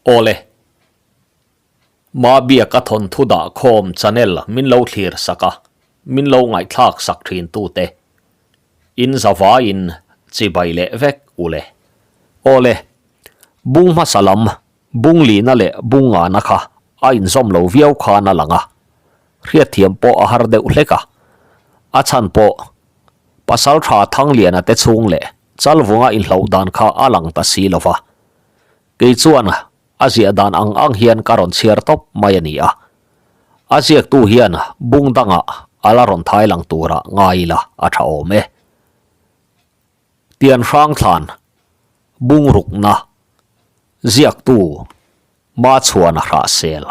Awle. Mabiaka thawnthu dah khawm channel min lo thlir sak a, min lo ngaihthlak sak thin tute. In zavaiin chibai leh vek ule. Awle. Bung hmasa lam, bung lihna leh bung ngana kha a inzawm lo viau khan a lang a, hriatthiam pawh a har deuh hlek a. A chhan pawh Pasaltha Thangliana te chhung leh Chalvunga inhloh dan kha a lang ta si lo va. Kei chuan a ziah dan ang ang hian ka rawn chhiar tawp mai a ni a. A ziaktu hian bung dangah a la rawn thai lang turah ngai ila a tha awm e. Tian hrang thlan, bung rukna, ziaktu Machhuana Hrahsel.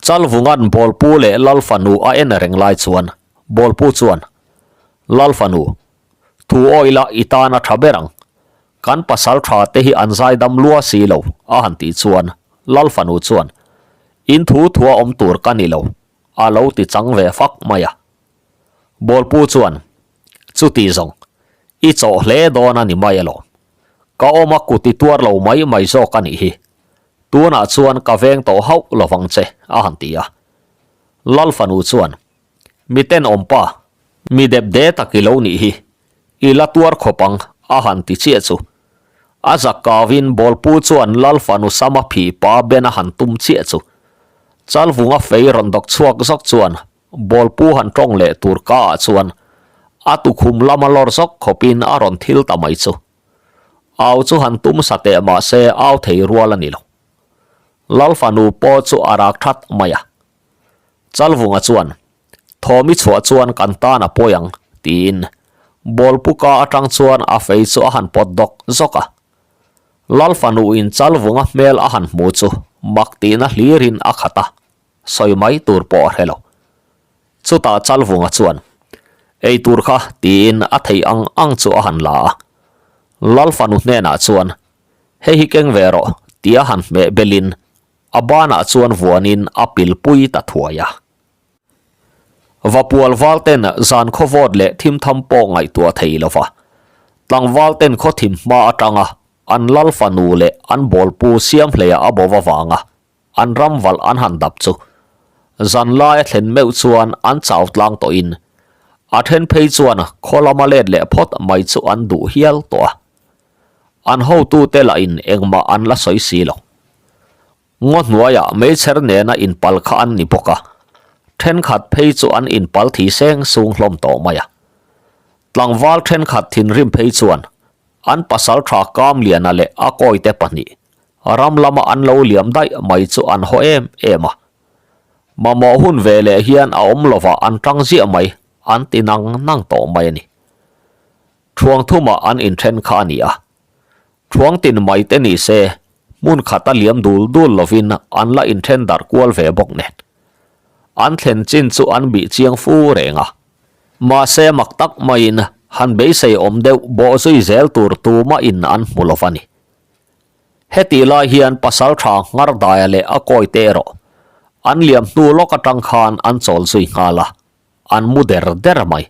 Chalvunga'n Bawlpu leh Lalfanu a en reng lai chuan Bawlpu chuan, Lalfanu, thu awila i tan a tha ber ang. Kan pasal tha te hi an zaidam lua si lo, a han tih chuan Lalfanu chuan, In thu thua awm tur ka ni lo, a lo ti chang ve fak mai a. Bawlpu chuan, Chuti zawng, i chawh hle dawn a ni mai alawm. Ka awm a kut i tuar lo mai mai zawk a nih hi. Tunah chuan ka veng tawh hauh lovang che, a han ti a. Lal fanu chuan, Mi tenawm pa, mi dep de tak i lo nih hi, i la tuar khawp ang, a han ti chiah chu. A zak kavin Bawlpu chuan Lal fanu sama phih pa ben a han tum chiah chu. Chalvunga fei rawn dawk chhuak zawk chuan Bawlpu han tawng leh tur ka ah chuan a tukhum lama lawr zawk khawpin a rawn thil ta mai chu. Au chu han tum sa teh mah se au thei rual a ni lo. Lal fanu pawh chu a rak that mai a. Chalvunga chuan, Thawm i chhuah chuan kan tan a pawi ang, tiin Bawlpu ka atang chuan a fei chu a han pawt dawk zawk a. Lal fanu in Chalvunga hmel a han hmu chu mak tihna hlirin a khat a. Sawi mai tur pawh a hre lo. Chutah Chalvunga chuan, Ei tur kha tiin a thei ang ang chu a han la a. Lal fanu hnenah chuan, Hei hi keng ve rawh tia han hmeh belin a banah chuan vuanin a pilpui ta thuai a. Vapual valten zan khawvawt leh thimtham pawh ngaihtuah thei lo va, tlangvalten khawthim hma atanga an lal fanu leh an bawlpu Siamhleia a bo avanga An ram valh an han dap chu zan laia thlen meuh chuan an chau tlang tawhin a then phei chuan khaw lama let leh phawt mai chu an duh hial tawh a. An hotute lahin engmah an la sawi si lo. Ngaw hnuaiah meichher nena inpal kha an ni bawk a, thenkhat phei chu an inpal thi seng sung hlawm tawh mai a. Tlangval thenkhat thinrim phei chuan an pasal tha Kamliana leh a kawite pahnih Ram lama an lo liam daih mai chu an haw em em a. Mamawh hun ve leh hian a awm lovah an tang ziah mai, an ti nang nang tawh mai a ni. Thuang thumah an inthen kha a ni a. Thuang tin mai te ni se, hmun khata liam dul dul lovin an la inthen darh kual ve bawk nen. An thlen chin chu an bih chiang fu reng a. Mahse mak tak maiin han beisei awm deuh bawh zui zel tur tumah in an hmu lo va ni. Hetih lai hian Pasaltha Ngardaia leh a kawite erawh an liam hnu lawk atang khan an chawl zui nghal a, an mu der der mai.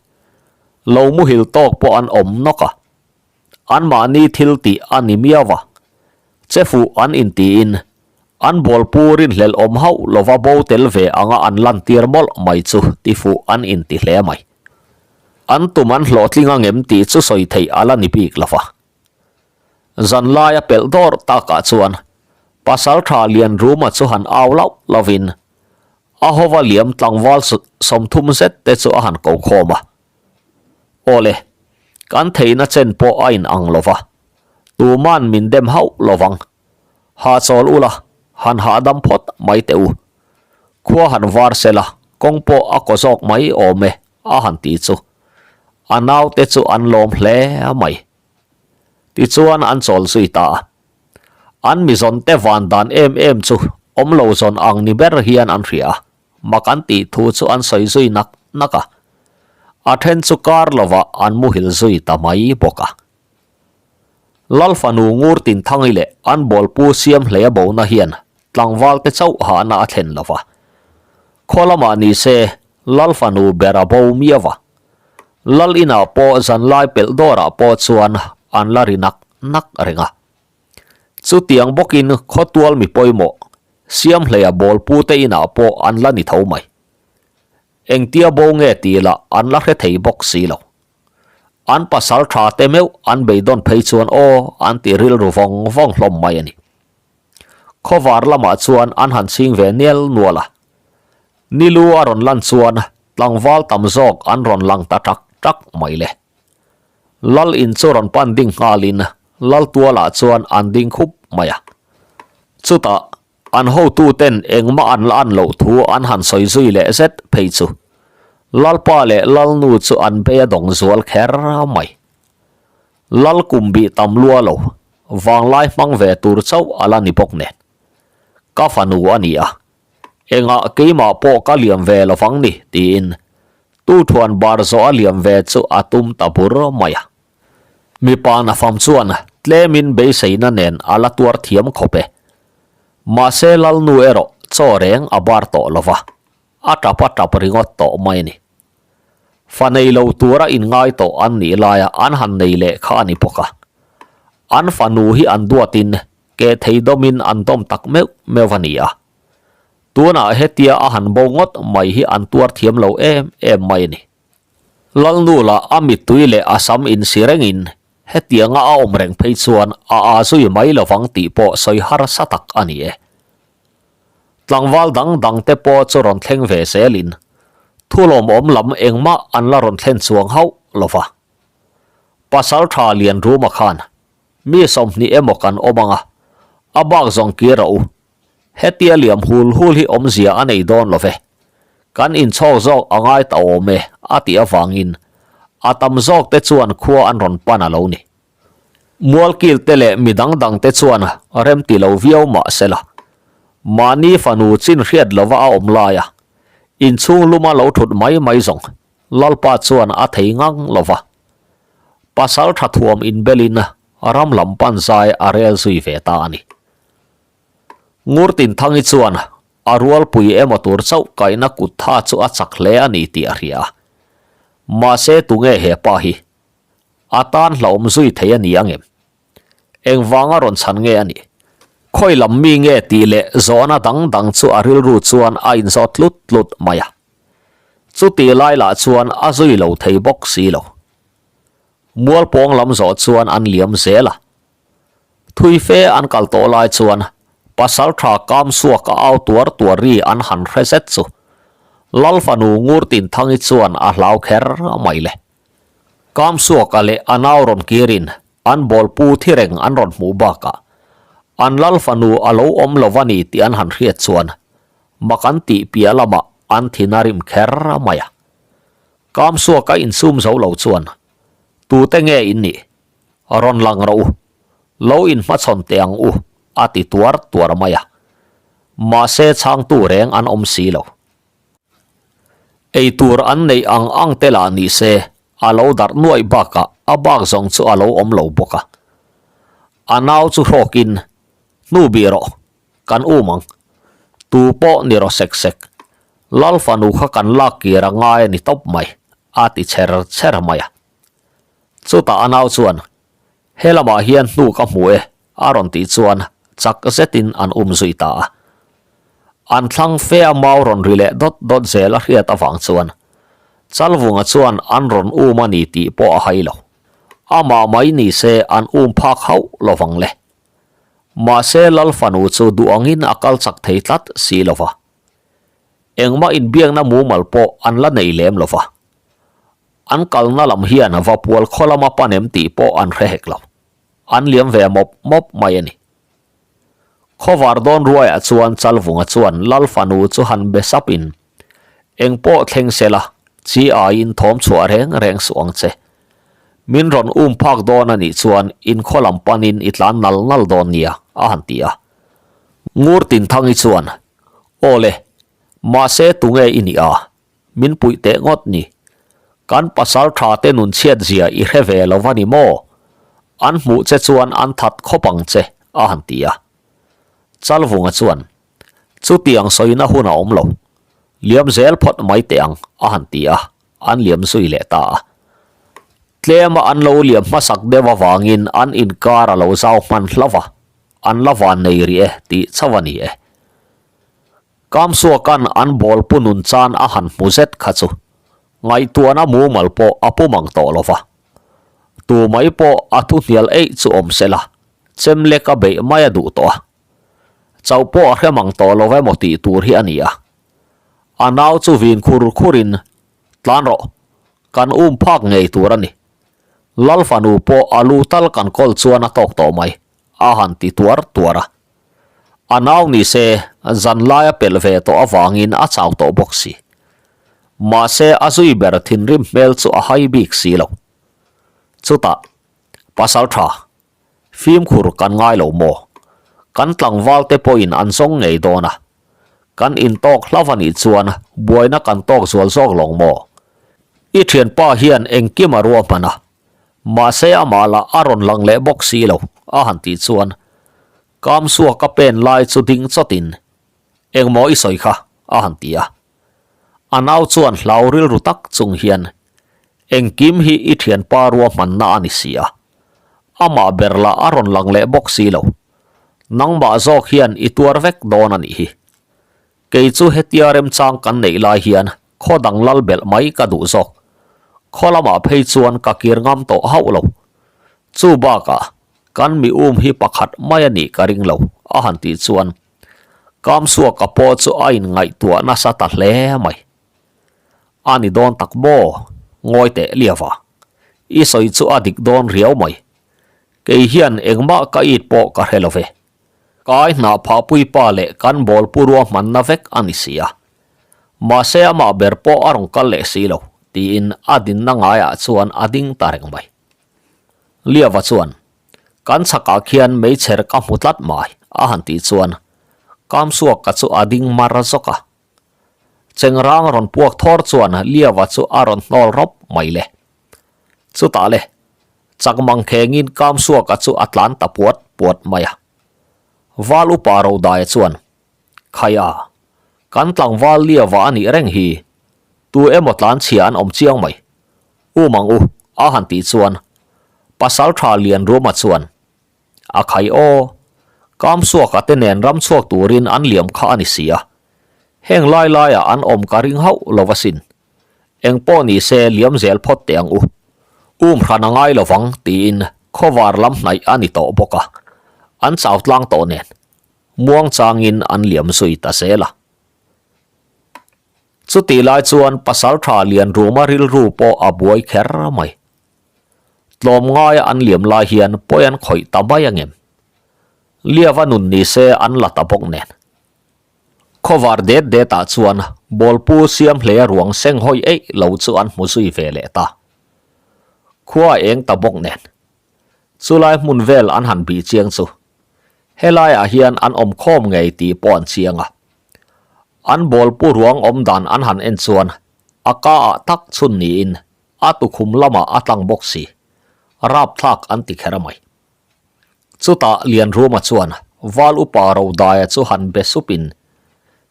Lo muhil tawk pawh an awm nawk a, anmahni thil tih a ni miau a, che fuh an intiin an bawlpu rinhlelh awm hauh lova bo tel ve anga an lantir mawlh mai chu tifuh an inti hle mai. An tum an hlawhtling angem tih chu sawi theih a la ni bik lova. Zan laia pelh dawr takah chuan Pasaltha Lianruma chu han au lauh lovin a hova liam tlangval 30 zet te chu a han ko khawm a. Awle, kan theihna chen pawh a in ang lova, tuman min dem hauh lovang. Hahchawl ula, han hahdam phawt mai teh u. Khua han var sela, kawng pawh a kaw zawk mai awm e, a han ti chu. A naute chu an lawm hle mai. Tichuan an chawl zui ta a. An mizawnte van dan em em chu awm lo zawn ang ni ber hian an hria a, mak an tih thu chu an sawi zui nak nak a. A then chu kar lovah an muhil zui ta mai bawk a. Lal fanu Ngur Tinthangi leh an bawlpu Siamhleia bona hian tlangvalte chauh hahna a thlen lo va. Khaw lamah ni se Lal fanu ber a bo miau a. Lal inah pawh zanlai pelh dawrah pawh chuan an la ri nak nak reng a. Chutiang bawkin khawtual mi pawimawh, Siamhleia bawlpute inah pawh an la ni tho mai. Engtia bo nge tih lah an la hre thei bawk si lo. An pasal tha te meuh an beidawn phei chuan aw an ti rilru vawng vawng hlawm mai a ni. Khawvar lamah chuan an han chhing ve nial nual a. Nilu a rawn lan chuan tlangval tam zawk an rawn lang ta tak tak mai le. Lal in chu rawn pan ding nghalin lal tualah chuan an ding khup mai a. Chutah an hotuten engmah an la an loh thu an han sawi zui leh zet phei chu Lalpa leh Lalnu chu an bei a dawng zual kher mai. Lal kum bih tam lua lo, vanglai hmang ve tur chauh a la ni bawk nen. Ka fanu a ni a, engah keimah pawh ka liam ve lovang ni tiin tu thuan bar zawh a liam ve chu a tum ta bur mai a. Mipa nafam chuan tlemin beiseina nen a la tuar thiam khawp e. Mahse Lalnu erawh chaw reng a bar tawh lova, a tap a tap ringawt tawh mai a ni. Fa nei lo tura inngai tawh an nih laia an han nei leh kha a ni bawk a. An fanu hi an duatin ke thei dawmin an dawm tak meuh meuh a ni a. Tunah hetia a han bo ngawt mai hi an tuar thiam lo em em mai a ni. Lalnu lah a mittui leh a sam insi rengin hetianga a awm reng phei chuan a aa zui mai lovang tih pawh sawi harsa tak a ni e. Tlangval dang dang te pawh chu rawn thleng ve zelin thulawmawm lam engmah an la rawn thlen chuang hauh lova. Pasal tha Lianruma khan mi 20 emaw kan awm anga a bak zawng kir a u. Hetia liam hul hul hi awmzia a nei dawn lo ve. Kan inchhawk zawk a ngai ta awm e a tih avangin a tam zawk te chuan khua an rawn pan a lo ni. Mualkil te leh mi dang dang te chuan rem ti lo viau mah sela, mahni fanu chin hriat lova a awm laia inchhung luma lo thut mai mai zawng Lalpa chuan a thei ngang lova. Pasal tha thuam inbelin ram lam pan zai a rel zui ve ta a ni. Ngurtinthangi chuan a rualpui emaw tur chauh kaihna kut tha chu a chak hle a ni tih a hria a. Mahse tunge he pa hi? A tan hlauhawm zui thei a ni ang em? Engvanga rawn chhan nge a nih? Khawi lam mi nge tih leh zawhna dang dang chu a rilru chuan a inzawt tlut tlut mai a. Chutih lai lah chuan a zui lo thei bawk si lo. Mualpawng lam zawh chuan an liam zel a. Thui fe an kal tawh lai chuan pasal tha kam suak a au tuar tuar ri an han hre zet chu Lal fanu Ngurtinthangi chuan a hlau kher mai le. Kam suak a leh a nau rawn kirin an bawlpu thi reng an rawn hmuh bakah an Lal fanu a lo awm lo va ni tih an han hriat chuan mak an tih piah lamah an thin a rim kher mai a. Kam suak a insum zo lo chuan tute nge in nih? Rawn lang rawh u, lo inhmachhawn teh ang u, a ti tuar tuar mai a. Mahse chhangtu reng an awm si lo. Ei tur an neih ang ang te lah ni se, a lo darh nuaih bakah a bak zawng chu a lo awm lo bawk a. A nau chu hrawkin, Hnu bih rawh, kan um ang. Tu pawh ni rawh sek sek, Lal fanu kha kan lak kir a ngai a ni tawp mai, a ti cher cher mai a. Chutah a nau chuan, He lamah hian hnu ka hmu e, a rawn tih chuan chak zetin an um zui ta a. An thlang fe a mau rawn ri leh dawt dawt zel a hriat avang chuan Chalvunga chuan an rawn um a ni tih pawh a hai lo. Amah mai ni se an um phak hauh lovang le. Mahse Lal fanu chu duh angin a kal chak thei tlat si lova. Engmah inbiakna mumal pawh an la nei lem lova. An kalna lam hian Vapual khaw lama pan em tih pawh an hre hek lo. An liam ve mawp mawp mai a ni. Khawvar dawn ruaiah chuan Chalvunga chuan Lal fanu chu han be sap in, Eng pawh thleng se la, chi aiin thawm chhuah reng reng suh ang che. Min rawn um phak dawn a nih chuan in khaw lam panin i tlan nal nal dawn nia, a han ti a. Ngurtinthangi chuan, Aw le, mahse tunge i nih a? Min puih teh ngawt ni. Kan pasal tha te nun chhiat zia i hre ve lo va ni maw? An hmuh che chuan an that khawp ang che, a han ti a. Chalvunga chuan, Chutiang sawina hun a awm lo. Liam zel phawt mai teh ang, a han ti a, an liam zui leh ta a. Tlema an lo liam hmasak deuh avangin an inkar a lo zau hman hlauh a. an la van nei rih e tih chauh a ni e. Kamsuaka'n an bawl pu nun chan a han hmu zet kha chu ngaihtuahna mumal pawh a pu mang tawh lo va. Tu mai pawh a thu hnial eih chu awm se la, chem lek a beih mai a duh tawh a. Chauh pawh a hre mang tawh lo emaw tih tur hi a ni a. A nau chu vin khur khurin, Tlan rawh, kan um phak ngei tur a ni. Lal fanu pawh a lu tal kan kawl chuan a tawk tawh mai, a han ti tuar tuar a. A nau ni se, zan lai a pelh ve tawh avangin a chau tawh bawk si. Mahse a zui ber thinrim hmel chu a hai bik si lo. Chutah, Pasal tha, Fimkhur kan ngai lo maw? Kan tlangval te pawhin an zawng ngei dawn a. Kan intawk hlauh a nih chuan buaina kan tawk zual zawk lawng maw? I thianpa hian engkim a ruahman a, mahse amah lah a rawn lang leh bawk si lo, a han tih chuan Kamsuak a pen lai chu ding chawtin, Engmaw i sawi kha? a han ti a. A nau chuan hlau rilru tak chung hian, Engkim hi i thianpa ruahmanna a ni si a. Amah ber lah a rawn lang leh bawk si lo. Nangmah zawk hian i tuar vek dawn a nih hi. Kei chu hetia remchang kan neih lai hian khaw dang lal belh mai ka duh zawk. Khaw lamah phei chuan ka kir ngam tawh hauh lo. Chu bakah kan mi um hi pakhat mai a nih ka ring lo, a han tih chuan Kamsuaka pawh chu a inngaihtuah nasa ta hle mai. A ni dawn tak maw? Ngawi teh liava. I sawi chu a dik dawn riau mai. Kei hian engmah ka it pawh ka hre lo ve. Kai hnah phahpui pa leh kan bawl pu ruahmanna vek a ni si a. Mahse amah ber pawh a rawn kal leh si lo, tiin a dinna ngaiah chuan a ding ta reng mai. Liava chuan, Kan chhakah khian meichher ka hmu tlat mai, a han tih chuan Kamsuaka chu a ding mar zawk a. Chengrang rawn puak thawr chuan Liava chu a rawn hnawl rawp mai le. Chutah le, chak mangkhengin Kamsuaka chu a tlan ta puat puat mai a. Val upa Rodaia chuan, Khaia, kan tlangval Liava a nih reng hi, tu emaw tlanchhia an awm chiang mai. U mang u, a han tih chuan pasal tha Lianruma chuan, A khai aw, Kamsuaka te nen ram chhuak turin an liam kha a ni si a, heng lai laiah an awm ka ring hauh lo asin. Eng pawh ni se liam zel phawt teh ang u. Um hran a ngai lovang tiin khawvar lam hnaih a ni tawh bawk a, an chau tlang tawh nen muangchangin an liam zui ta zel a. Chutih lai chuan Pasaltha Lianruma rilru pawh a buai kher mai. Tlawmngaia an liam lai hian pawi an khawih ta mai angem? Liava nun ni se an la ta bawk nen. Khawvar det det ah chuan Bawlpu Siamhlea ruang seng hawi eih lo chu an hmu zui ve leh ta. Khua a eng ta bawk nen. Chulai hmun vel an han bih chiang chu helaiah hian an awm khawm ngei tih pawh an chiang a. An bawlpu ruang awm dan an han en chuan a ka ah tak chhun niin a tukhum lamah a tlang bawk si. Rapthlak an ti kher a mai. Chutah Lianruma chuan Val upa Rodaia chu han be supin,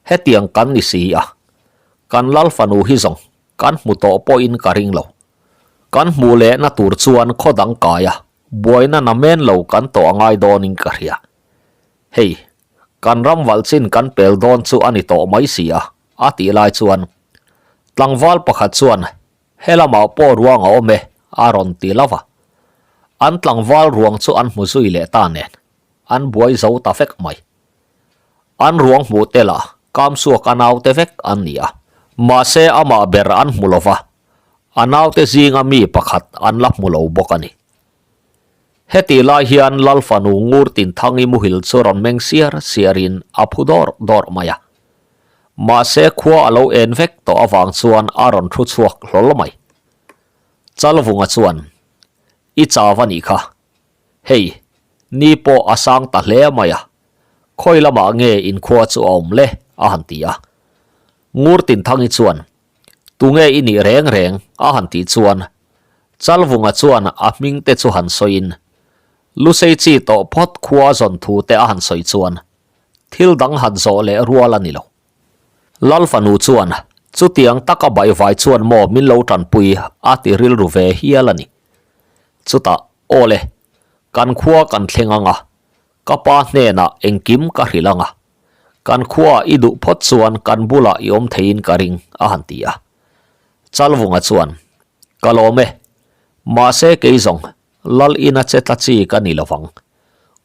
Hetiang kan ni si a, kan Lal fanu hi zawng kan hmu tawh pawhin ka ring lo. Kan hmuh lehna tur chuan khaw dang kai a, buaina na men lo kan tawh a ngai dawnin ka hria. Hei, kan ram valh chin kan pel dawn chu a ni tawh mai si a, a tih lai chuan tlangval pakhat chuan he lamah pawh ruang a awm e, a rawn ti lo va. An tlangval ruang chu an hmu zui leh ta nen, an buai zo ta vek mai. An ruang hmuh te lah Kamsuak a naute vek an ni a, mahse amah ber an hmu lo va, a naute zinga mi pakhat an la hmu lo bawk a ni. Hetih lai hian Lal fanu Ngur Tinthangi muhil chu rawn meng siar siarin a phu dawrh dawrh mai a. Mahse khua a lo en vek tawh avang chuan a rawn thu chhuak hlawl mai. Chalvunga chuan, I chau a nih kha. Hei, ni pawh a sang ta hle mai a, khawi lamah nge inkhua chu a awm le? a han ti a. Ngur Tinthangi chuan, Tunge i nih reng reng? a han tih chuan Chalvunga chuan a hming te chu han sawiin, Lusei chi tawh phawt khua zawn thu te a han sawi chuan thil dang han zawh leh rual a ni lo. Lal fanu chuan, Chutiang taka baihvai chuan maw min lo tanpui a ti rilru ve hial a ni. Chutah, Aw le, kan khua kan thleng ang a. Ka pa hnenah engkim ka hrilh ang a, kan khuaah i duh phawt chuan kan bulah i awm theiin ka ring, a han ti a. Chalvunga chuan, Ka lawm e, mahse kei zawng Lal ina che tla chi ka ni lovang.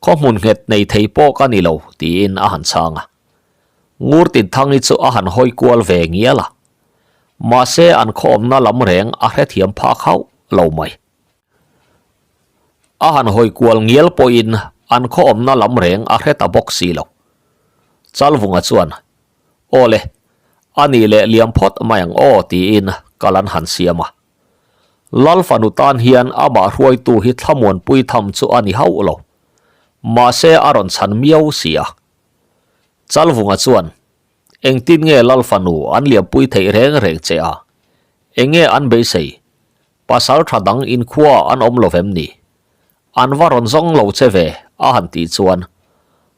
Khaw hmun nghet nei thei pawh ka ni lo, tiin a han chhang a. Ngurtinthangi chu a han hawi kual ve ngial a. Mahse an khaw awmna lam reng a hrethiam phak hauh lo mai. A han hawi kual ngial pawhin an khaw awmna lam reng a hre ta bawk si lo. Chalvunga chuan, Aw le, a nih leh liam phawt mai ang aw, tiin kal an han siam a. Lal fanu tan hian amah hruaitu hi thlamuanpui tham chu a ni hauh lo. Mahse a rawn chhan miau si a. Chalvunga chuan, Engtin nge Lal fanu an liampui theih reng reng che a? Enge an beisei? Pasal tha dang inkhua an awm lo vem ni? An va rawn zawng lo che ve a han tih chuan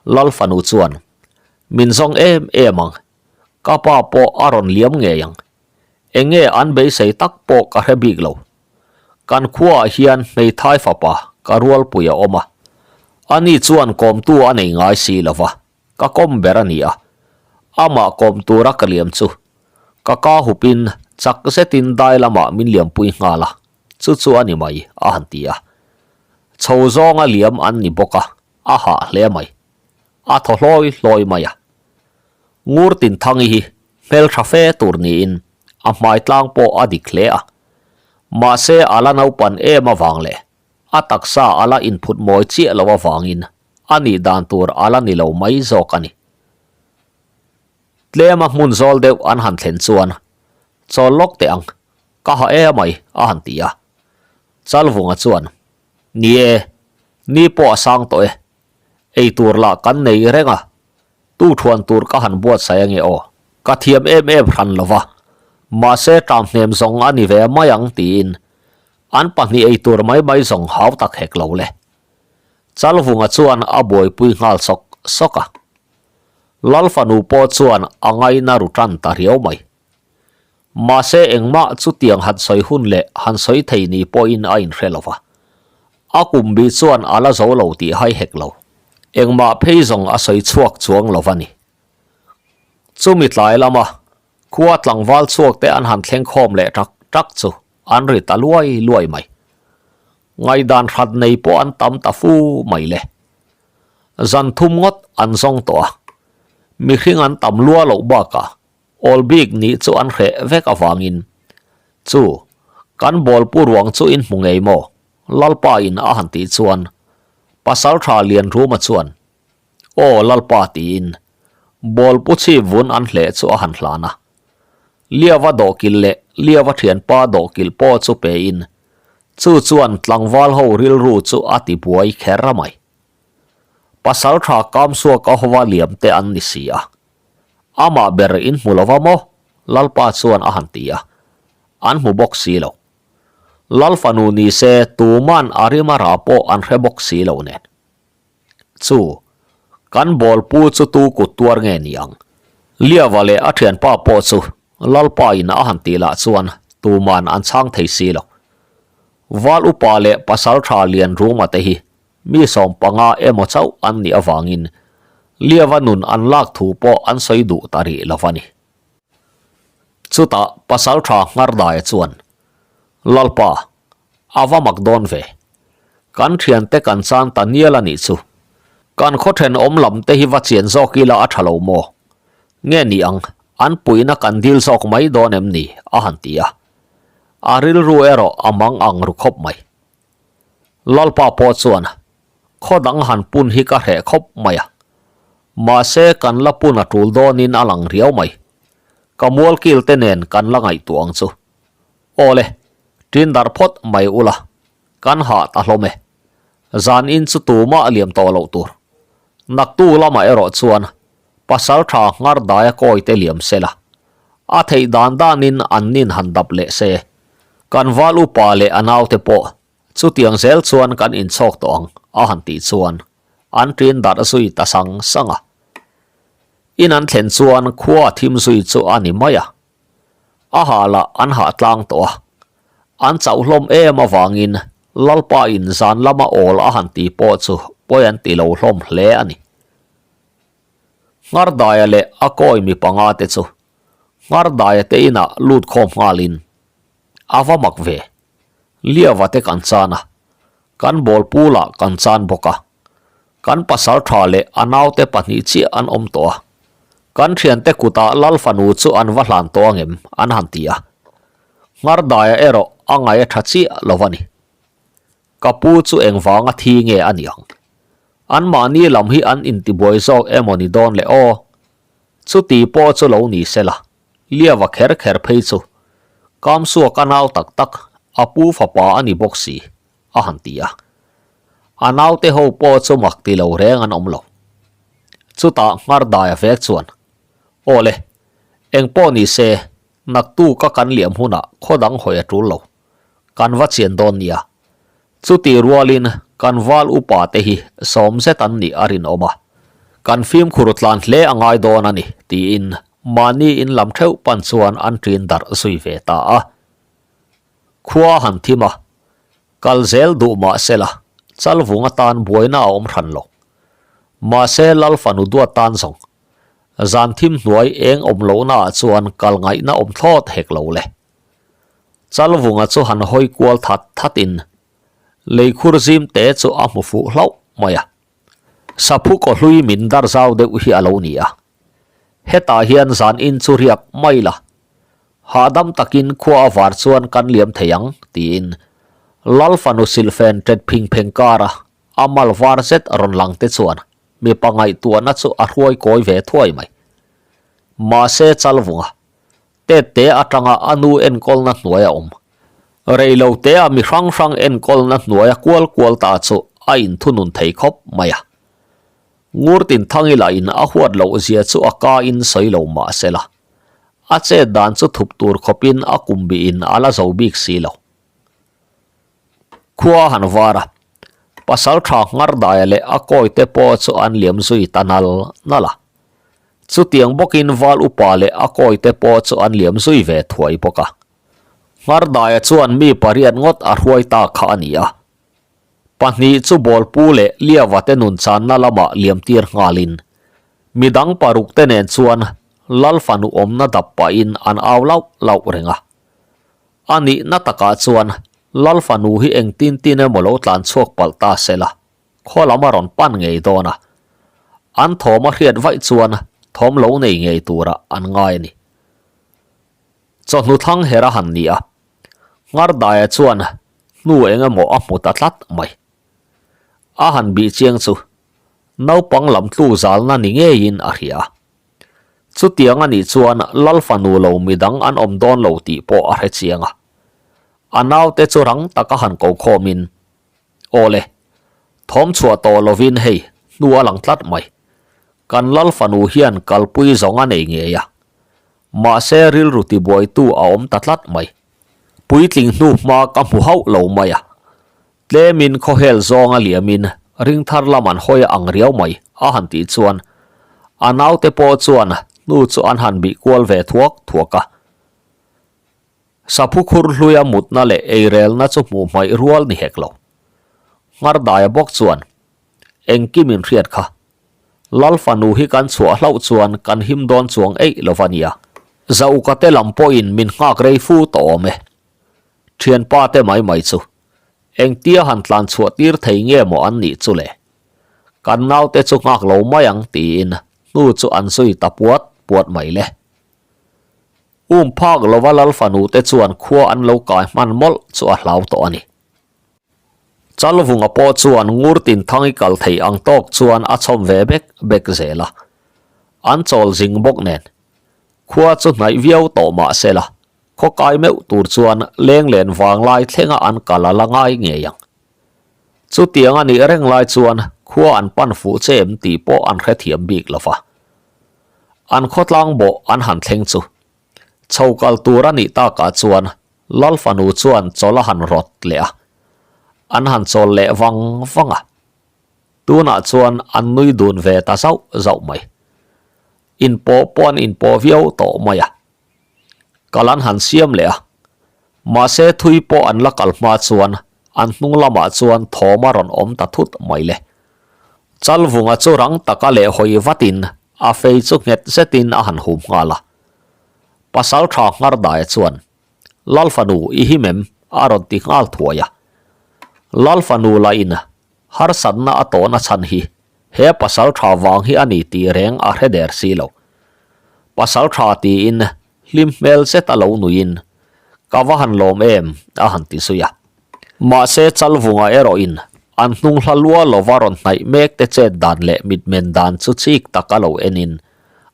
Lal fanu chuan, Min zawng em em ang, ka pa pawh a rawn liam ngei ang. Enge an beisei tak pawh ka hre bik lo. Kan khuaah hian hmeithai fapa ka rualpui a awm a, ani chuan kawmtu a nei ngai si lo va, ka kawm ber a ni a, amah kawm tura ka liam chu ka ka hupin chak zetin dai lamah min liampui nghal a, chu chu a ni mai a han ti a. Chho zawnga liam an ni bawk a, a hah hle mai. A thaw hlawi hlawi mai a. Ngurtinthangi hi hmeltha fe tur niin a hmai tlang pawh a dik hle a. Mahse a la naupan em avang leh a taksa a la inphut mawi chiah lo avangin a nih dan tur a la ni lo mai zawk a ni. Tlema hmun zawl deuh an han thlen chuan chawl lawk teh ang, ka ha e mai a han ti a. Chalvunga chuan, Ni e, ni pawh a sang tawh e, ei tur lah kan nei reng a, tu thuan tur ka han buatsaih ange aw, ka thiam em em hran lo va, mahse ṭam hnem zawng a ni ve mai ang tiin an pahnih ei tur mai mai zawng hau tak hek lo le. Chalvunga chuan a buaipui nghal sawk sawk a. Lal fanu pawh chuan a ngaina ru tan ta riau mai. Mahse engmah chutiang han sawi hun leh han sawi thei ni pawhin a inhre lo va. A kum bih chuan a la zo lo tih hai hek lo. Engmah phei zawng a sawi chhuak chuang lo va ni. Chumi tlai lama khua tlangval chhuak te an han thleng khawm leh tak tak chu an ri ta luai luai mai. Ngaihdan hrat nei pawh an tam ta fu mai le. Zan thum ngawt an zawng tawh a, mihring an tam lua loh bakah awl bik nih chu an hreh vek avangin chu kan bawlpu ruang chu in hmu ngei maw? Lalpa in a han tih chuan Pasaltha Lianruma chuan Aw Lalpa tiin bawlpu chhip vun an hleh chu a han hlan a. Liava dawhkilh leh Liava thianpa dawhkilh pawh chu pein chu chuan tlangval ho rilru chu a ti buai kher a mai. Pasal tha Kamsuak a hova liam te an ni si a. Amah ber in hmu lova maw? Lalpa chuan a han ti a. An hmu bawk si lo. Lal fanu ni se tuman a rima rah pawh an hre bawk si lo nen. Chu, kan bawlpu chu tu kut tuar nge ni ang? Liava leh a thianpa pawh chu Lalpa in a han tih lah chuan tuman an chhang thei si lo. Val upa leh pasaltha Lianruma te hi mi 15 emaw chauh an nih avangin Liava nun an lak thu pawh an sawi duh ta rih lo a ni. Chutah pasaltha Nghardai chuan, Lalpa, A va mak dawn ve. Kan thiante kan chan ta nial a nih chu. Kan khaw thenawm lam te hi va chian zawk ila a tha lo maw? Nge ni ang, an puihna kan dil zawk mai dawn em ni? a han ti a. A rilru erawh a mang ang ru khawp mai. Lalpa pawh chuan khaw dang han pun hi ka hreh khawp mai a. Mahse kan la pun a tul dawnin a lang riau mai. Ka mualkil te nen kan la ngaihtuah ang chu. Aw le, ṭin dar phawt mai ula, kan hah ta hlawm e. Zan in chu tumah liam tawh loh tur. Naktu lamah erawh chuan pasal tha nghar daia kawi te liam se la, a theih dan danin an nin han dap leh se. Kan val upa leh a naute pawh chutiang zel chuan kan inchhawk tawh ang a han tih chuan an ṭin darh zui ta sang sang a. In an thlen chuan khua thim zui chu a ni mai a. A hah lah an hah tlang tawh a, an chauh hlawm em avangin Lalpa in zan lama awl a han ti pawh chu pawi an ti lo hlawm hle a ni. Nghar Daia leh a kawi mi panga te chu Nghar Daia te inah lut khawm nghalin a va mak ve. Liava te kan chan a, kan bawlpu lah kan chan bawk a. Kan pasal tha leh a naute pahnih chiah an awm tawh a. Kan thiante kutah Lal fanu chu an va hlan tawh angem an han ti a. Nghar Daia erawh a ngaih a tha chiah lo a ni. Ka pu chu engvanga thi nge a ni ang? Anmahni lam hi an intibuai zawk emaw ni dawn le aw? Chuti pawh chu lo ni se la, Liava kher kher phei chu Kamsuak a nau tak tak, a pu fapa a ni bawk si, a han ti a. A naute ho pawh chu mak ti lo reng an awm lo. Chutah Nghar Daia vek chuan, Aw le, engpawh ni se, naktuka kan liam hunah khaw dang hawi a tul lo. Kan va chian dawn nia. Chutih rualin kan val upa te hi sawm zet an nih a rinawm a. Kan fimkhur tlan hle a ngai dawn a ni, tiin mahni in lam theuh pan chuan an ṭin darh zui ve ta a. Khua han thim a, kal zel duh mah sela, Chalvung atan buaina a awm hran lo. Mahse Lal fanu duat tan zawng, zan thim hnuai eng awm lohnaah chuan kal ngaihna awm thlawt hek lo le. Chalvunga chu han hawi kual that that in leikhur zim te chu a hmu fuh hlauh mai a. Saphu kaw hlui min dar zau deuh hi a lo ni a. Hetah hian zan in chu riak mai la, hahdam takin khua a var chuan kan liam thei ang tiin Lal fanu silhfen ṭet phing pheng kara a mal var zet rawn lang te chuan mipa ngaihtuahna chu a hruai kawi ve thuai mai. Mahse Chalvunga Tette atanga a nu enkawlna hnuai a awm. Reilo te a mi hrang hrang enkawlna hnuai a kual kual ta chu a inthunun thei khawp mai a. Ngurtin Thangi lah in a huat loh zia chu a ka in sawi lo mah se la, a chet dan chu thup tur khawp in a kum bih in a la zo bik si lo. Khua a han var a, Pasaltha Nghar Daia leh a kawi te pawh chu an liam zui ta nal nal a. Chutiang bawkin Val Upa leh a kawite pawh chu an liam zui ve thuai bawk a. Nghar Daia chuan mi pariat ngawt a hruai ta kha a ni a. Pahnih chu Bawlpu leh Liava te nun channa lamah liam tir nghalin, midang paruk te nen chuan Lal fanu awmna dap pahin an au lauh lauh reng a. A nihna takah chuan Lal fanu hi engtin tin emaw lo tlan chhuak palh ta se la, Khaw lam a rawn pan ngei dawn a, an thawm a hriat vaih chuan thawm lo nei ngei turah an ngai a ni. Chawhnu thlang her a han ni a, Nghar Daia chuan hnu eng emaw a hmu ta tlat mai. A han bih chiang chu naupang lam tluk zalna ni ngeiin a hria a. Chutiang a nih chuan Lal fanu lo midang an awm dawn lo tih pawh a hre chiang a. A naute chu rang taka han ko khawmin Aw le, thawm chhuah tawh lovin hei hnu a lang tlat mai. Kan Lal fanu hian kalpui zawng a nei ngei a. Mahse rilru tibuaitu a awm ta tlat mai. Puitling hnu hma ka hmu hauh lo mai a. Tlemin khawhel zawng a liamin ringthar lam an hawi a ang riau mai a han tih chuan a naute pawh chuan hnu chu an han bih kual ve thuak thuak a. Saphu khur hluia mutna leh eirelna chu hmuh hmaih rual ni hek lo. Nghar Daia bawk chuan, Engkim in hriat kha. Lal fanu hi kan chhuah hlauh chuan kan him dawn chuang eih lo va nia. Zauka te lam pawhin min nghak rei fu tawh awm e. Thianpa te mai mai chu engtia han tlan chhuah tir thei nge maw an nih chu le. Kan naute chu nghak lo mai ang tiin hnu chu an zui ta puat puat mai le. Um phak lova Lal fanu te chuan khua an lo kai hman mawlh chu a hlau tawh a ni. Chalvunga pawh chuan ngur tin thang i kal thei ang tawk chuan a chhawm ve bek bek zel a. An chawl zing bawk nen. Khua chu hnaih viau tawh mah se la, khaw kai meuh tur chuan leng len vanglai thlenga an kal a la ngai ngei ang. Chutiang a nih reng lai chuan khua an pan fuh che em tih pawh an hrethiam bik lo va. An khawtlang bawh an han thleng chu. Chho kal tur a nih takah chuan Lal fanu chuan chawl a han rawt leh a. An han chawl leh vang vang a. Tunah chuan an nui dun ve ta zauh zauh mai. Inpawh pawh an inpawh viau tawh mai a. Kal an han siam leh a. Mahse thui pawh an la kal hma chuan an hnung lamah chuan thawm a rawn awm ta thut mai le. Chalvunga chu rang taka leh hawi vatin a fei chu nghet zetin a han hum nghal a. Pasaltha Nghar Daia chuan, Lal fanu i him em? a rawn ti nghal thuai a. Lal fanu lahin harsatna a tawhna chhan hi he pasaltha vang hi a ni tih reng a hre der si lo. Pasaltha tiin Hlim hmel zet a lo nuiin, Ka va han lawm em? a han ti zui a. Mahse Chalvunga erawhin an hnung hla lua lova rawn hnaih mek te chet dan leh mitmen dan chu chik tak a lo enin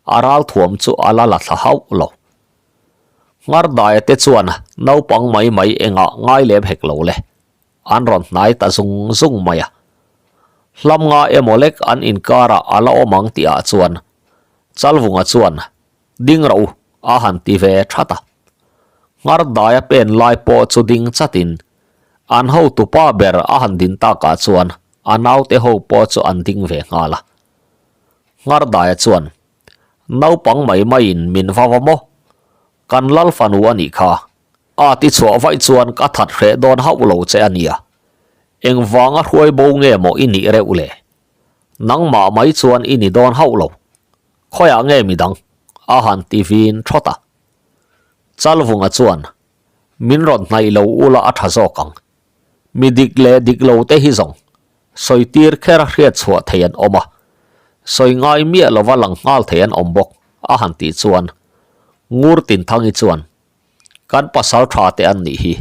a ralthuam chu a la la thla hauh lo. Nghar Daia te chuan naupang mai mai engah ngai lem hek lo le. An rawn hnai ta zung zung mai a. Hlam nga emaw lek an inkarah a la awm ang tihah chuan Chalvunga chuan Ding rawh u, a han ti ve that a. Nghar daia pen lai pawh chu ding chatin an hotupa ber a han din takah chuan a naute ho pawh chu an ding ve nghal a. Nghar daia chuan, Naupang mai maiin min va va maw? Kan lal fanu a nih kha. A ti chhuah vaih chuan ka that hreh dawn hauh lo che a nia. Engvanga hruai bo nge maw i nih reuh le? Nangmah mai chuan i ni dawn hauh lo. Khawiah nge midang? a han ti vin thawt a. Chalvunga chuan, Min rawn hnaih lo ula a tha zawk ang. Mi dik leh dik lo te hi zawng sawi tir kher a hriat chhuah thei an awm a, sawi ngai miah lova lang nghal thei an awm bawk, a han tih chuan Ngur Tinthangi chuan, Kan pasal tha te an nih hi.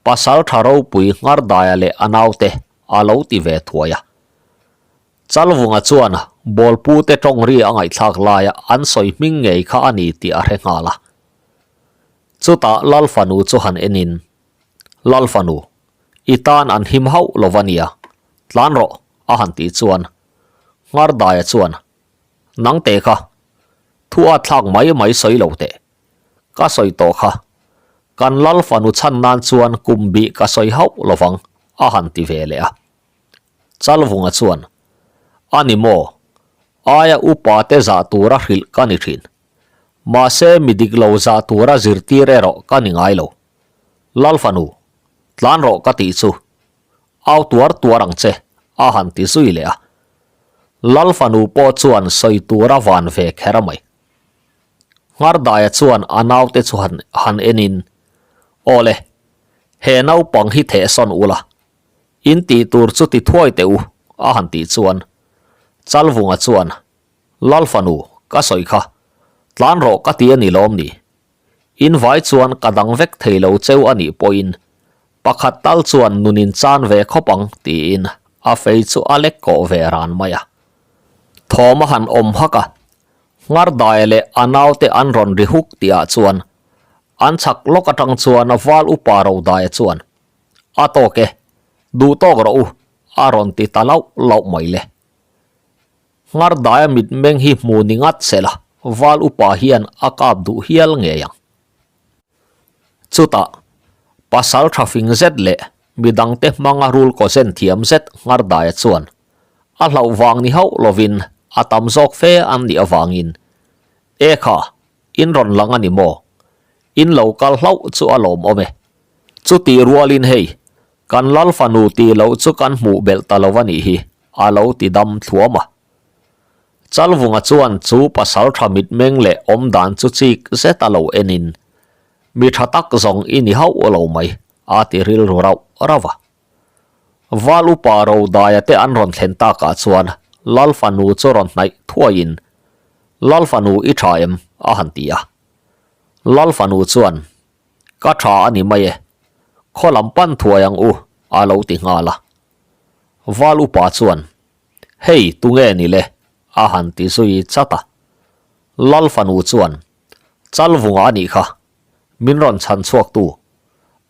Pasal tha ropui Nghar Daia leh a naute a lo ti ve thuai a. Chalvunga chuan bawlpute tawng ri a ngaihthlak laia an sawi hming ngei kha a ni tih a hre nghal a. Chutah Lal fanu chu han enin, Lal fanu, i tan an him hauh lo va nia, tlan rawh, a han tih chuan Nghar Daia chuan, Nang te kha, thu a thlak mai mai sawi lo teh. Ka sawi tawh kha, kan Lal fanu chhan nan chuan kum bih ka sawi hauh lo vang, a han ti ve leh a. Chalvunga chuan, A ni maw? Aia upa te zah tura hrilh ka ni thin. Mahse mi dik lo zah tura zirtir erawh ka ni ngai lo. Lal fanu, tlan rawh ka tih chu. Au tuar tuar ang che, a han ti zui leh a. Lal fanu pawh chuan sawi tura van ve kher mai. Nghar Daia chuan a naute chu han han enin, Aw le, he naupang hi thehsawn ula, In tih tur chu ti thuai teh u, a han tih chuan Chalvunga chuan, Lal fanu, ka sawi kha, tlan rawh ka ti a ni lawm ni? In vai chuan ka dang vek thei lo cheu a nih pawhin pakhat tal chuan nun in chan ve khawp ang, tiin a fei chu a lek kawh ve ran mai a. Thawm a han awm hak a, Nghar Daia leh a naute an rawn ri huk tihah chuan an chhak lawk atang chuan Val Upa Rodaia chuan, A tawk e, duh tawk rawh u, a rawn ti ta lauh lauh mai le. Nghar Daia mitmeng hi hmu ni ngat se la, Val Upa hian a kap duh hial ngei ang. Chutah, pasal tha fing zet leh midangte hmanga rul kaw zen thiam zet Nghar Daia chuan a hlauh vang ni hauh lovin a tam zawk fe an nih avangin, E kha, In rawn lang a ni maw? In lo kal hlauh chu a lawmawm e. Chutih rualin hei, kan Lal fanu tih loh chu kan hmuh belh ta lo a nih hi, a lo ti dam thluam a. Chalvunga chuan chu pasal tha mitmeng leh awmdan chu chik zet a lo enin, Mi tha tak zawng i ni hauh lo mai, a ti rilru rauh rauh a. Val upa Rodaia te an rawn thlen takah chuan Lal fanu chu rawn hnaih thuaiin, Lal fanu i tha em? a han ti a. Lal fanu chuan, Ka tha a ni mai e, khaw lam pan thuai ang u, a lo ti nghal a. Val upa chuan, Hei, tunge ni le? a han ti zui chat a. Lal fanu chuan, Chalvunga a nih kha, min rawn chhan chhuaktu.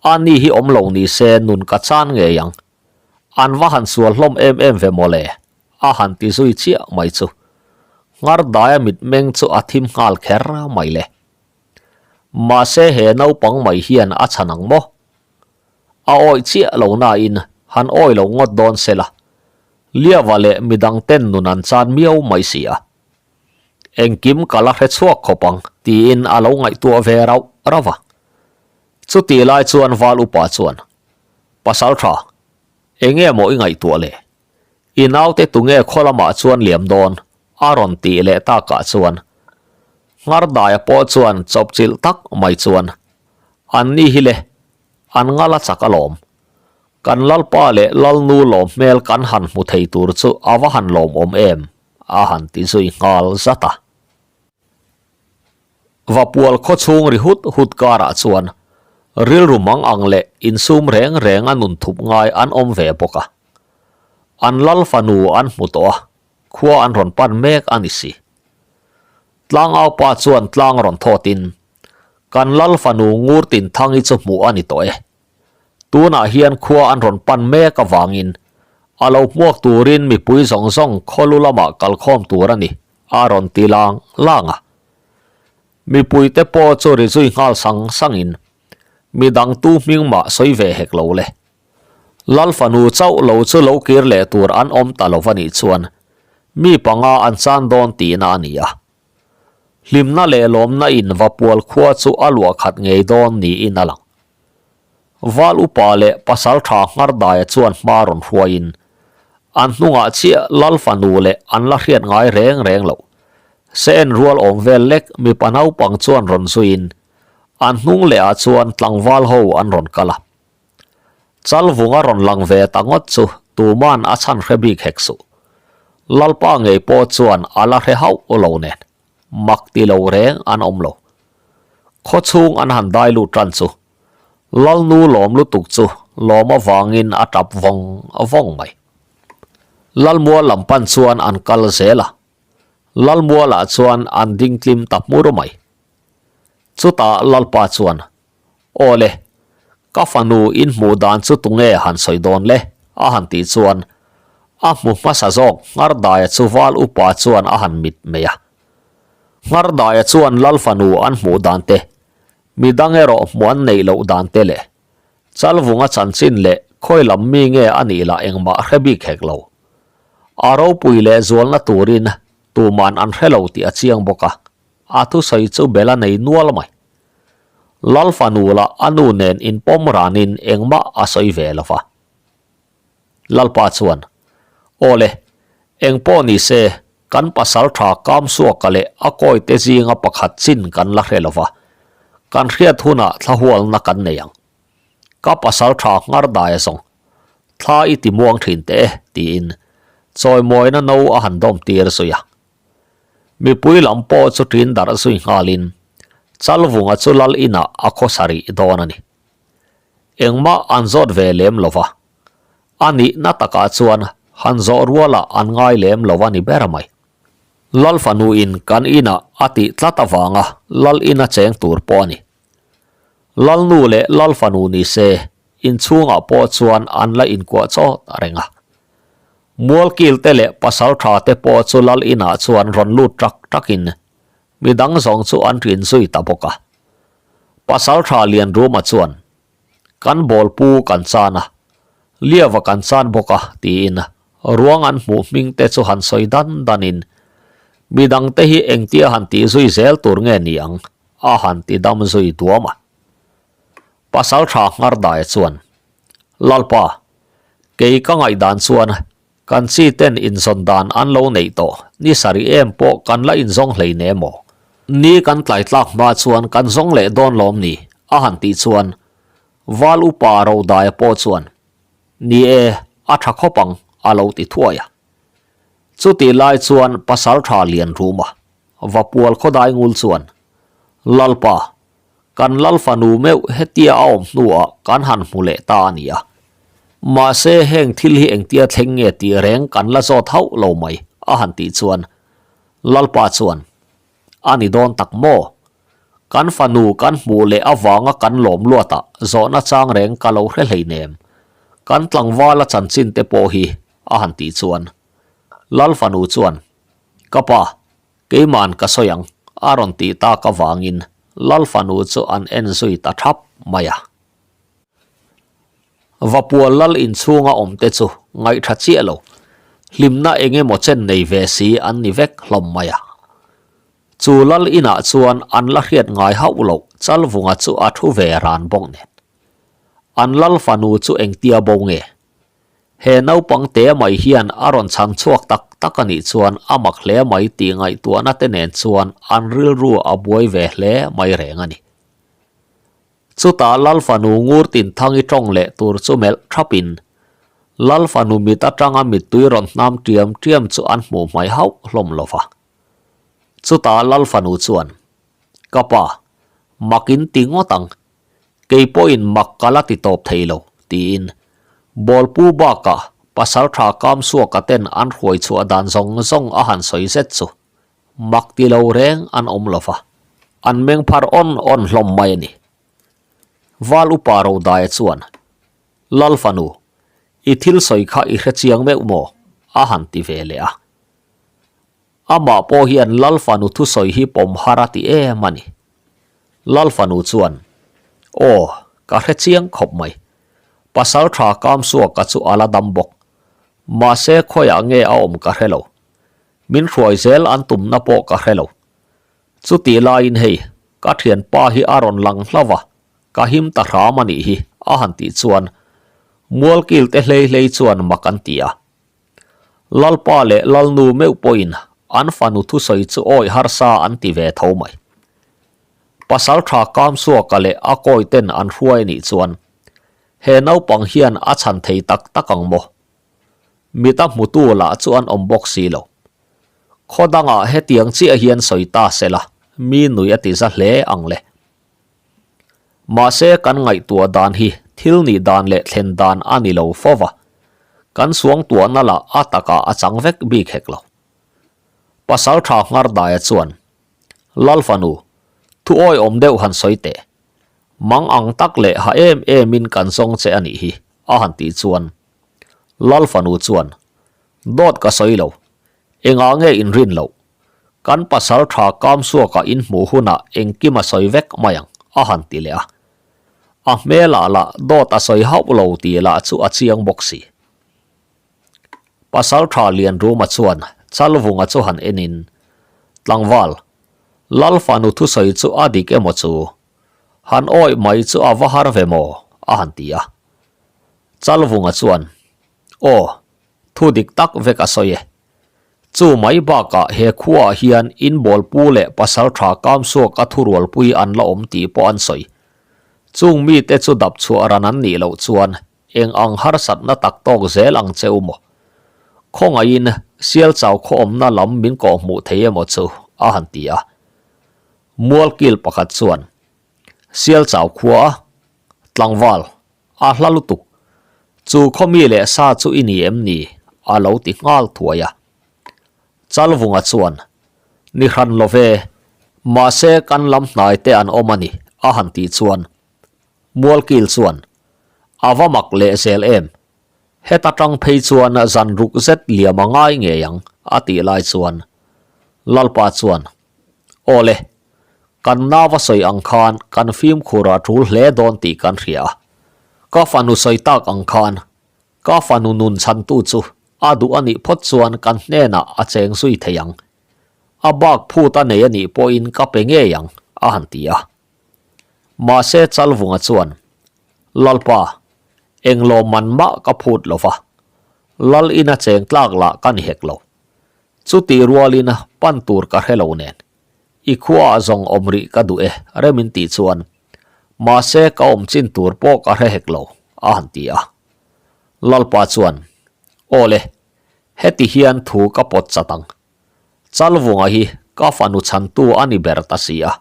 A ni hi awm lo ni se nun ka chan ngei ang. An va han sual hlawm em em ve mawle, a han ti zui chiah mai chu. Nghar Daia mitmeng chu a thim nghal kher mai le. Mahse he naupang mai hian a chhan ang maw? A awih chiah lo nain han awi lo ngawt dawn se la. Liava leh midang ten nun an chan miau mai si a. Engkim ka la hre chhuak khawp ang, tiin a lo ngaihtuah ve rauh rauh a. Chutih lai chuan Val Upa chuan, Pasal tha, eng nge maw i ngaihtuah le? I naute tunge khaw lamah chuan liam dawn? a rawn tih leh takah chuan Nghar daia pawh chuan chawpchilh tak mai chuan, An ni hi le, an ngal a chak alawm. Kan Lalpa leh Lalnu lawm hmel kan han hmu thei tur chu a va han lawmawm em? a han ti zui nghal zat a. Vapual khaw chhung ri hut hut karah chuan rilru mang ang leh insum reng reng a nun thup ngai an awm ve bawk a. An lal fanu an hmu tawh a, khua an rawn pan mek a ni si. Tlangau pa chuan tlang rawn thawtin, Kan lal fanu ngur tin thang hi chu hmuh a ni tawh e. Tunah hian khua an rawn pan mek avangin a lo hmuak turin mipui zawng zawng khawlu lamah kalkhawm tur a ni, a rawn ti lang lang a. Mipuite pawh chu ri zui nghal sang sangin midang tu hming mah sawi ve hek lo le. Lal fanu chauh lo chu lo kir leh tur an awm ta lo va nih chuan mi panga an chan dawn tihna a ni a. Hlimna leh lawmna in Vapual khua chu a luah khat ngei dawn niin a lang. Val upa leh pasal tha nghar daia chuan hma rawn hruaiin an hnungah chiah Lal fanu leh an la hriat ngai reng reng loh. Se en rual awm vel lek mipa naupang chuan rawn zuiin an hnung leh ah chuan tlangval ho an rawn kal a. Chalvunga rawn lang ve ta ngawt chu tuman a chhan hre bik hek suh. Lalpa ngei pawh chuan a la hre hauh lo nen mak ti lo reng an awm lo. Khaw chhung an han dai lut tan chu Lalnu lawm lutuk chu lawm avangin a tap vawng vawng mai. Lalmual lam pan chuan an kal zel a, Lalmualah chuan an ding tlim ta hmur mai. Chutah Lalpa chuan, Aw le, ka fanu in hmuh dan chu tunge han sawi dawn le? a han tih chuan a hmu hmasa zawk Nghar daia chu val upa chuan a han mit mai a. Nghar daia chuan Lal fanu an hmuh dan te, mi dang erawh hmuh an neih loh dan te leh Chalvunga chanchin leh khawi lam mi nge a nih lah engmah hre bik hek lo. A ropui leh zualna turin tuman an hre lo tih a chiang bawk a, a thusawi chu bel a nei nual mai. Lal fanu lah a nu nen inpawm ranin engmah a sawi ve lo va. Lalpa chuan, Aw le, eng pawh ni se, kan pasal tha Kamsuaka leh a kawite zinga pakhat chin kan la hre lo va, kan hriat hunah thlahualna kan nei ang. Ka pasal tha nghar daia zawng, thla i ti muang thin teh e, tiin chawimawina no a han dawm tir zui a. Mipui lam pawh chu ṭin darh zui nghalin Chalvunga chu lal inah a khawsa rih dawn a ni. Engmah an zawt ve lem lo va, a nihna takah chuan han zawh rualah an ngai lem lo a ni ber mai. Lal fanuin kan inah a tih tlat avanga lal ina cheng tur pawh a ni. Lalnu leh lal fanu ni se inchhungah pawh chuan an la inkuah chawt reng a. Mualkil te leh pasal tha te pawh chu lal inah chuan rawn lut ṭak ṭakin mi dang zawng chu an ṭin zui ta bawk a. Pasal tha Lianruma chuan, Kan bawlpu kan chan a, Liava kan chan bawk a tiin ruang an hmuh hming te chu han sawi dan danin mi dangte hi engtia han tih zui zel tur nge ni ang a han ti dam zui duam a. Pasal tha Nghar daia chuan, Lalpa, kei ka ngaihdan chuan kan chi ten inzawn dan an lo neih tawh ni sarih em pawh kan la inzawng hlei ne maw? Ni kan tlai tlak hma chuan kan zawng leh dawn lawm ni? a han tih chuan Val upa Rodaia pawh chuan, Ni e, a tha khawp ang, a lo ti thuai a. Chutih lai chuan pasal tha Lianruma, Vapual khawdai ngul chuan, Lalpa, Kan lal fanu meuh hetia a awm hnuah kan han hmu leh ta a ni a. Mahse heng thil hi engtia thleng nge tih reng kan la zawt hauh lo mai, a han tih chuan Lalpa chuan, A ni dawn tak maw? Kan fanu kan hmuh leh avanga kan lawm luatah zawhna chang reng ka lo hre hleinem. Kan tlangvala chanchin te pawh hi, a han tih chuan Lal fanu chuan, Ka pa, Keima'n ka sawi ang, a rawn tih tak avangin Lal fanu chu an en zui ta thap mai a. Vapual Lal inchhunga awmte chu ngaihṭha chiah lo, hlimna eng emaw chen nei ve si an ni vek hlawm mai a. Chu Lal inah chuan an la hriat ngai hauh loh Chalvunga chu a thu ve ran bawk nen. An Lal fanu chu engtia bo nge? He naupang te mai hian a rawn chhan chhuak tak tak a nih chuan a mak hle mai tih ngaihtuahna te nen chuan an rilru a buai ve hle mai reng a ni. Chutah Lal fanu ngur tin thangi tawng leh tur chu melh thapin Lal fanu mit atanga mittui rawn hnam tiam tiam chu an hmuh hmai hauh hlawm lo va. Chutah Lal fanu chuan, Ka pa, mak in ti ngawt ang. Kei pawhin mak ka la ti tawp thei lo, tiin Bawlpu bakah Pasaltha Kamsuaka ten an hruai chhuah dan zawng zawng a han sawi zet chu mak ti lo reng an awm lo va, an meng phar awn awn hlawm mai a ni. Val upa Rodaia chuan, Lal fanu, i thil sawi kha i hre chiang meuh maw? a han ti ve leh a. Amah pawh hian Lal fanu thusawi hi pawm har a ti em a ni. Lal fanu chuan, Aw, ka hre chiang khawp mai. Pasal tha Kamsuaka chu a la dam bawk. Mahse khawiah nge a awm ka hre lo. Min hruai zel an tumna pawh ka hre lo. Chutih laiin hei, ka thianpa hi a rawn lang hlauh a, ka him ta hram a nih hi, a han tih chuan Mualkil te hlei hlei chuan mak an ti a. Lalpa leh Lalnu meuh pawhin an fanu thusawi chu awih harsa an ti ve tho mai. Pasal tha Kamsuaka leh a kawi ten an hruai a nih chuan he naupang hian a chhan thei tak tak ang maw? Mita hmutu lah chu an awm bawk si lo. Khaw dangah hetiang chiah hian sawi ta se la, mi nui a ti za hle ang le. Mahse kan ngaihtuah dan hi thil nih dan leh thlen dan a ni lo fo va, kan suangtuahna lah a takah a chang vek bik hek lo. Pasal tha Nghar Daia chuan, Lal fanu, thu awiawm deuh han sawi teh. Mang ang tak leh ha em emin kan zawng che a nih hi, a han tih chuan Lal fanu chuan, Dawt ka sawi lo, engah nge in rin loh? Kan pasal tha Kamsuaka in hmuh hunah engkim a sawi vek mai ang, a han ti leh a. A hmelah lah dawt a sawi hauh lo tih lah chu a chiang bawk si. Pasal tha Lianruma chuan Chalvunga chu han enin, Tlangval, Lal fanu thusawi chu a dik emaw chu? Han awih mai chu a va har ve maw? a han ti a. Chalvunga chuan, Aw, thu dik tak vek a sawi e. Chu mai bakah he khuaah hian inbawlpu leh pasal tha Kamsuaka thurualpui an la awm tih pawh an sawi. Chung mite chu dap chhuah ran an nih loh chuan eng ang harsatna tak tawk zel ang che u maw? Khawngaihin Sialchau khaw awmna lam min kawhhmuh thei emaw chu a han ti a. Mualkil pakhat chuan, Sialchau khua a tlangval a hla lutuk, chu khawmi leh sa chu i ni em ni? a lo ti nghal thuai a. Chalvunga chuan, Ni hran lo ve, mahse kan lam hnai te an awm a ni, a han tih chuan Mualkil chuan, A va mak leh zel em? Heta tang phei chuan zan ruk zet liam a ngai ngei ang, a tih lai chuan Lalpa chuan, Aw le, kan nau a sawi ang khan kan fimkhur a tul hle dawn tih kan hria a. Ka fanu sawi tak ang khan ka fanu nun chhantu chu a duh a nih phawt chuan kan hnenah a cheng zui thei ang. A bak phut a nei a nih pawhin ka pe ngei ang, a han ti a. Mahse Chalvunga chuan, Lalpa, englo man mah ka phut lo va, Lal ina cheng tlak lah ka ni hek lo. Chutih rualin pan tur ka hre lo nen, i khuaah zawng awm rih ka duh e, Remin tih chuan, Mahse ka awm chin tur pawh ka hre hek lo, a han ti a. Lalpa chuan, Aw le, heti hian thu ka pawt chat ang. Chalvunga hi ka fanu chhantu a ni ber ta si a,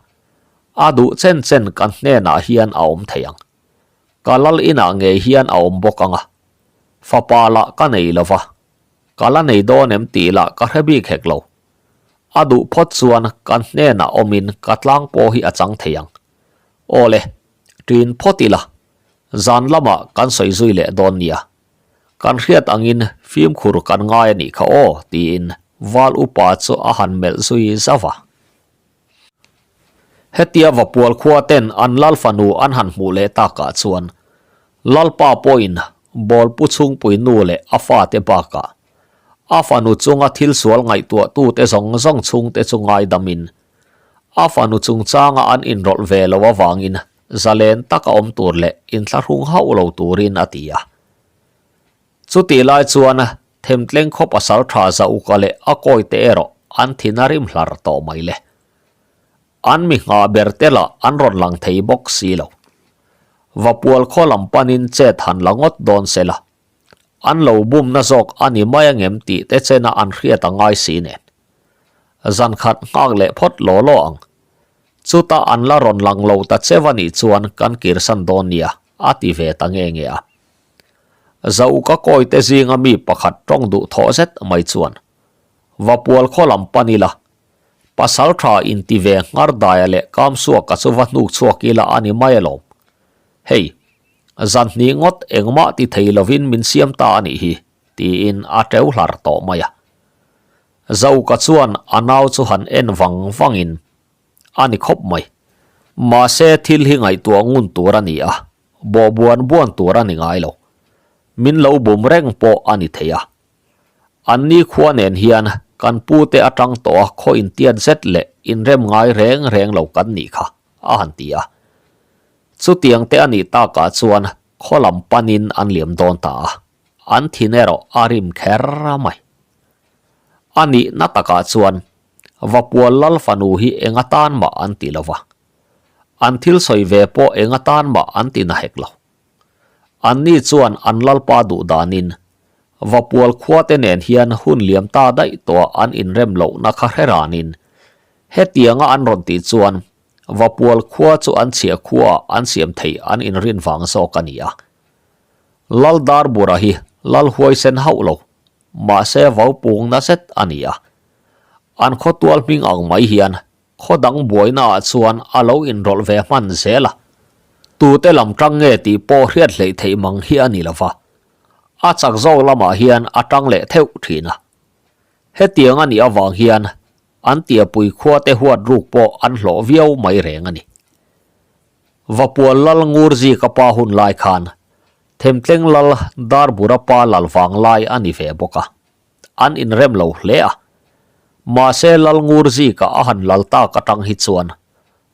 a duh chen chen kan hnenah hian a awm thei ang. Ka lal inah ngei hian a awm bawk ang a, fapa lah ka nei lo va, Ka la nei dawn em tih lah ka hre bik hek lo. A duh phawt chuan kan hnenah awmin ka tlang pawh hi a chang thei ang. Aw le, ṭin phawt ila, zan lamah kan sawi zui leh dawn nia. Kan hriat angin fimkhur kan ngai a nih kha aw, tiin Val upa chu a han melh zui zauh a. Hetia Vapual khua ten an Lal fanu an han hmuh leh takah chuan Lalpa pawhin Bawlpu chhungpui nu leh a fate bakah a fanu chunga thil sual ngaihtuahtute zawng zawng chhungte chu ngaidamin a fanu chungchanga an inrawlh ve lo avangin zalen taka awm tur leh inthlahrung hauh lo turin a ti a. Chutih lai chuan Themtleng khaw pasaltha Zauka leh a kawite erawh an thin a rim hlar tawh mai le. An mi nghah ber te lah an rawn lang thei bawk si lo. Vapual khaw lam panin chet han la ngawt dawn se la, an lo bumna zawk a ni mai angem tih te chena an hriat a ngai si nen. Zan khat nghak leh phawt law law ang. Chuta an la rawn lang lo ta cheu a nih chuan kan kirsan dawn nia, a ti ve ta nge nge a. Zauka kawite zinga mi pakhat tawng duh thawh zet mai chuan, Vapual khaw lam pan ila, pasal tha inti ve nghar daia leh Kamsuaka chu va hnuk chhuak ila a ni mai alawm. Hei, zan hnih ngawt engmah ti thei lovin min siam ta a nih hi, tiin a teu hlar tawh mai a. Zauka chuan a nau chu han en vang vangin, A ni khawp mai. Mahse thil hi ngaihtuah ngun tur a ni a, bawh buan buan tur a ni ngai lo. Min lo bum reng pawh a ni thei a. An ni khua nen hian kan pu te atang tawh a khaw intiat zet leh inrem ngai reng reng lo kan nih kha, a han ti a. Chutiang te a nih takah chuan khaw lam panin an liam dawn ta a, an thin erawh a rim kher mai. A nihna takah chuan Vapual Lal fanu hi eng atan mah an ti lo va, an thil sawi ve pawh eng atan mah an ti na hek lo. Anni chuan an Lalpa duh danin Vapual khuate nen hian hun liam ta daih tawh an inrem lohna kha hre ranin hetianga an rawn tih chuan Vapual khua chu an chhiah khuaah an siam theih an inrin vang zawk a ni a. Lal Darbura hi Lal huaisen hauh lo, mahse vaupung na zet a ni a. An khawtual hming ang mai hian khaw dang buainaah chuan a lo inrawlh ve hman zel a. Tute lam tang nge tih pawh hriat hleih theih mang hi a ni lo va, a chak zawk lamah hian a tang leh theuh thin a. Hetiang a nih avang hian an tiapui khuate huat ruk pawh an hlawh viau mai reng a ni. Vapual Lal Ngurzika pa hun lai khan Themtleng Lal Darbura pa lal vang lai a ni ve bawk a, an inrem lo hle a. Mahse Lal Ngurzika a han lal tak atang hi chuan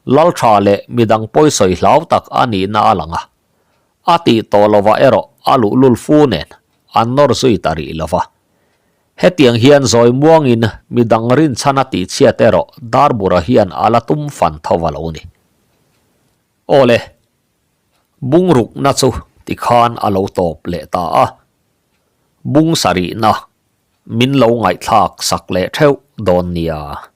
Lal tha leh midang pawisawi hlau tak a nihna a lang a, a tih tawh lovah erawh a luhlul fu nen an nawr zui ta rih lo va. Hetiang hian zawi muangin midang rinchhan a tihchhiat erawh Darbura hian a la tum fan tho a lo ni. Aw le, bungrukna chu tikhan a lo tawp leh ta a, bung sarihna min lo ngaihthlak sak leh theuh dawn nia.